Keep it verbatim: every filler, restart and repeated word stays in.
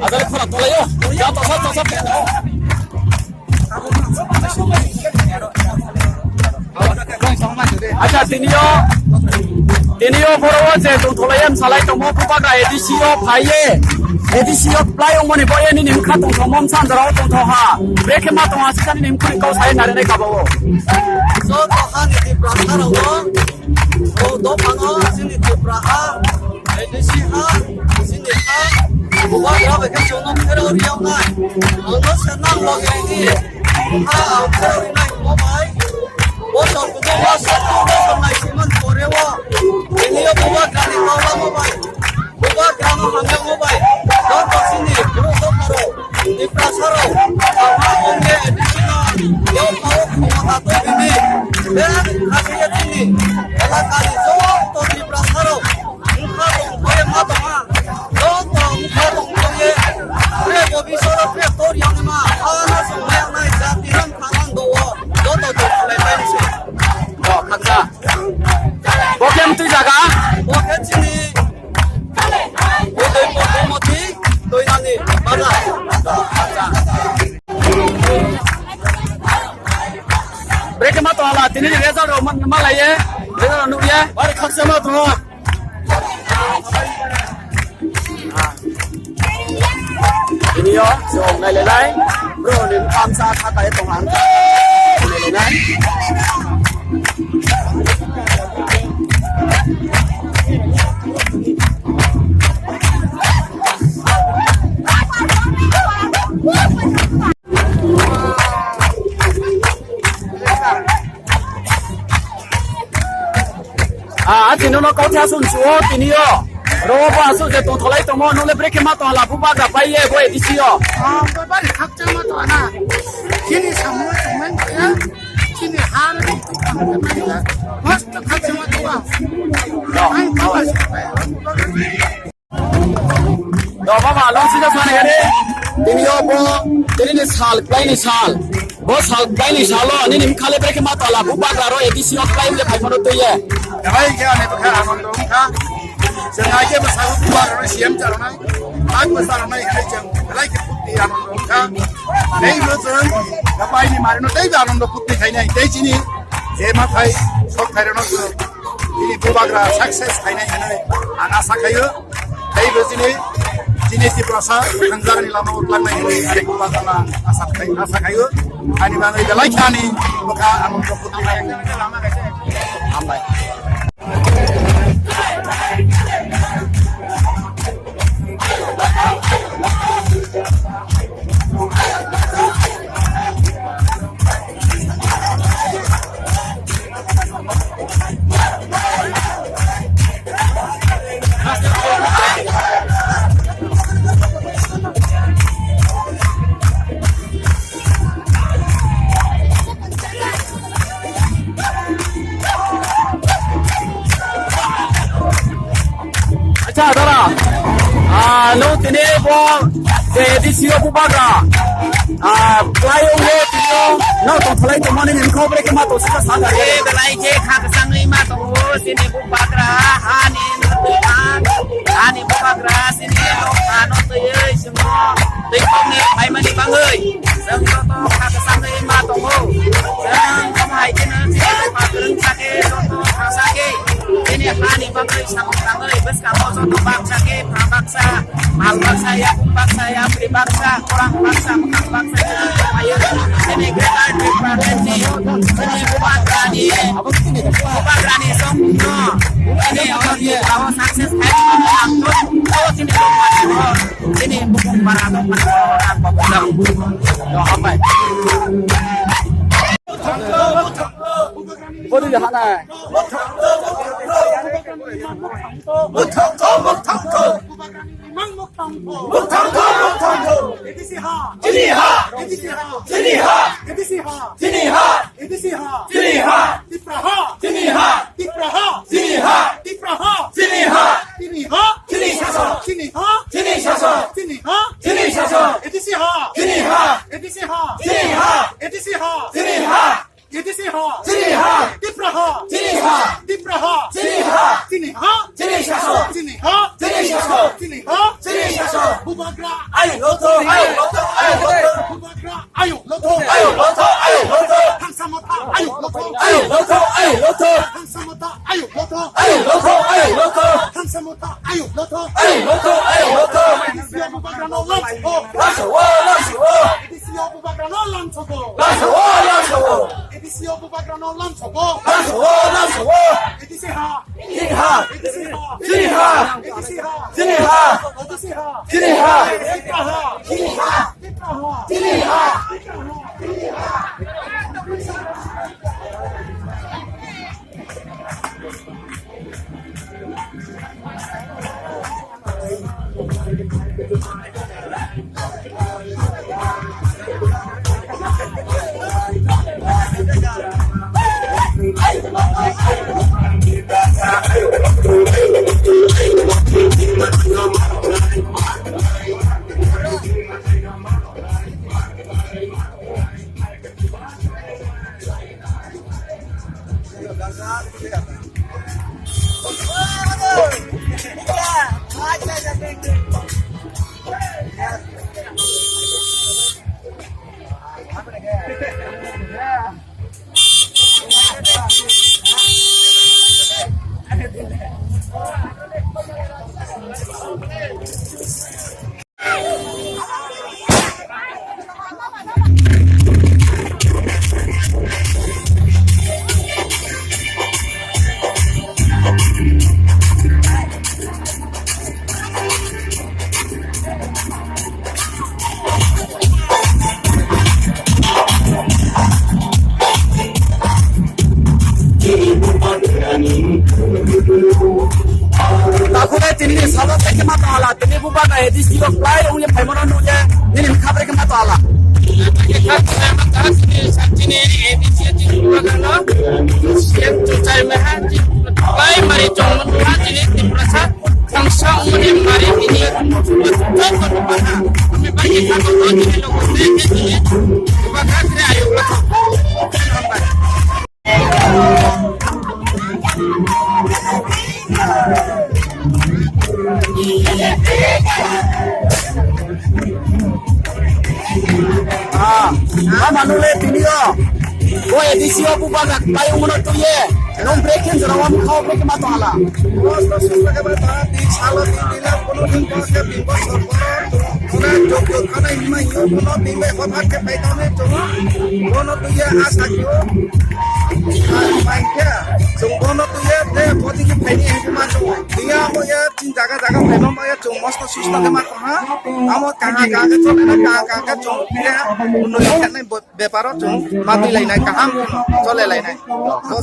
Adale khora tolai yo. Ya tosa, tosa, tosa. Acha, tini yo, tini yo boro wo je tongtholai ye msalai tongmo bubagra A D C yo phai ye, A D C yo kplai ongmo ni bo ye nini bkha tongthomo bsa jora wo tongtho ha. Brekhe ma tong ha sisa nini bkha ni kau sa ye nari nai kaba wo. Joto ha ni Tiprasa rao no, o dopha no chini Tripura ha, A D C ha, chini ha, bubagra bai khe chung no pherao ri yag nai. Ang no se nang loge ni ha ang pherao ri nai hingmo bai. Bosor kutung wo se kutung bosor nai simon pore wo. Tini yo bubagra ni kau lamo bai. Bubagra no hamyagmo bai. Joto chini brouh dopha rao, Tiprasa rao, kaham ong ye A D C no, yo pao khomota tui bini. Be khasi ye chini elaka ni joto Tiprasa rao. Bkha tong khe ma tong ha. Joto bkha tong khe ye. Tre bo bisoro tre tor yang ma. Ana song ma yang nai jati ram khanang do wo. Joto tong khlai pai se. O, khaksa. Bo khe mtui zaga? Bo khe chini Udaipur Gomoti, Doinani, Baga. Brekhe ma tong hala, tini ni result rao ma, ma lai ye, result rao nuh ye. Bari khaksa ma tong ha. Tini yo, chung nai le nai. Bro, ni bkha msa kha kai tong ha. Nai le nai. Ah, achi nono kauthe asuh nsu wo tini yo. Ro wo bo asuh je tongtholai tongmo, nung le brekhe ma tong hala bubagra pai ye bo A D C yo. Ah, bo bari khakchangma tong na. Chini samung tongmai ya. Chini ha ni tongmai ya. Mast khakchangma tong. Ang kau asuh. Do mama, long sida sani gari. Tini yo bo, tini ni sal, kplai ni sal. Bo sal, kplai ni sal wo, nini bkha le brekhe ma tong hala, bubagra rao A D C yo kplai le phaimo no tui ye. Bai khe ani bkha Anando wngkha. Chwng hai khe bwsai bubagra rao C M charonai. Ak bwsa rao nai khe chwng, belai khe phuti Anando wngkha. Tei bo chwng, bai ni mari no tei Anando phuti khainai. Tei chini, je ma thai, sok thai rao no chwng. Chini bubagra success khainai hinwi ang asa khaio. Tei bo chini, chini Tiprasa thangjar ni lama o tlangnai hinwi ani bubagra no ang asa khai, asa khaio. Ani bagwi belai khe ani bwkha ang hambai. Acha, dara. Ah, no tini bo je A D C o bubagra. Ah, klai ong ye tini o no tongthalai tongmani ni mkha brekhe ma tong sika sa da. Eh, belai khe kha kwchangwi ma tongo, chini bubagra, hani no twi ha, hani bubagra, chini no ha no twiwi chwngno twi kokni phaimani bagwi. Chwng joto kha kwchangwi ma tongo. Chwng tamo hai kheno chini bupha kwrwng sakhe, joto thangsa khe, chini hani bagwi samung tangwi bwskango joto baksa khe, pha baksa, mal baksa, yakung baksa, yapri baksa, khorang baksa, mwkhang baksa, chini Greater Tripura Land ni chini bubagrani, bubagrani songno, chini o success khai, chini bubagrani, chini bukung bara dong. Hambai. Bodi jahanai. Mukthang tho, mukthang tho. Mukthang tho, mukthang tho. A D C ha. Chini ha. A D C ha. Chini ha. A D C ha. Chini ha. A D C ha. Chini ha. Tipra ha. Chini ha. Tipra ha. Chini ha. Tipra ha. Chini ha. Chini ha. Chini ha. Chini ha. Chini ha. Chini ha. Chini ha. Chini ha. Chini ha. A D C ha. A D C ha. Chini ha. A D C ha. Chini ha. A D C ha. Chini ha. Tipra ha. Chini ha. Tipra ha. Chini ha. Chini ha. Lotho. Thansa Motha ayuk lotho. Ayuk lotho, ayuk lotho. A D C o bubagra no lamsao. Lamsao, lamsao. A D C o bubagra no lamsao. Lamsao, lamsao. A D C o bubagra no lamsao. Lamsao, lamsao. A D C ha. Chini ha. A D C ha. Chini ha. A D C ha. Chini ha. A D C ha. Chini ha. Tipra ha. Chini ha. Tipra ha. Chini ha. Tipra ha. Takhu le tini ni salo tei khe ma tong hala, tini bubagra A D C o klái ong ye phaimo no nuh ye, nini bkha bre khe ma tong hala. Chini A D C chini bubagra no, C M chungchai mai ha, chini klái mari chung ha, chini Tiprasa, thansa ongmo ni mari tini, joto bubagra, ami bai khe thang o, chini logo se, chini bubagra tre ayuk lotho. Ah, mama nung le tini yo. Bo A D C o bubagra klái ongmo no tui ye. Nung bre khe jora wo mkha wo bre khe ma tong hala. Mosto susto khe ba ta, tin salo tin din le, kuno din bo khe tin bosor bo. Kuno jog jog khanai himai yo, kuno tin bai hothat khe phai tong nai chung. Bono tui ye asa khe o. Mai khe, chung bono tui ye, te bodi khe phai ni hingma chung. Tini amo ye, tin jaga jaga phai no ma ye, chung mosto susto khe ma tong ha. Amo kaham kaham khe chole nai, kaham kaham khe chung ye, unnoti khe nai bo. Bepar o chung ma tui lai nai, kaham khe no chole lai nai. Bo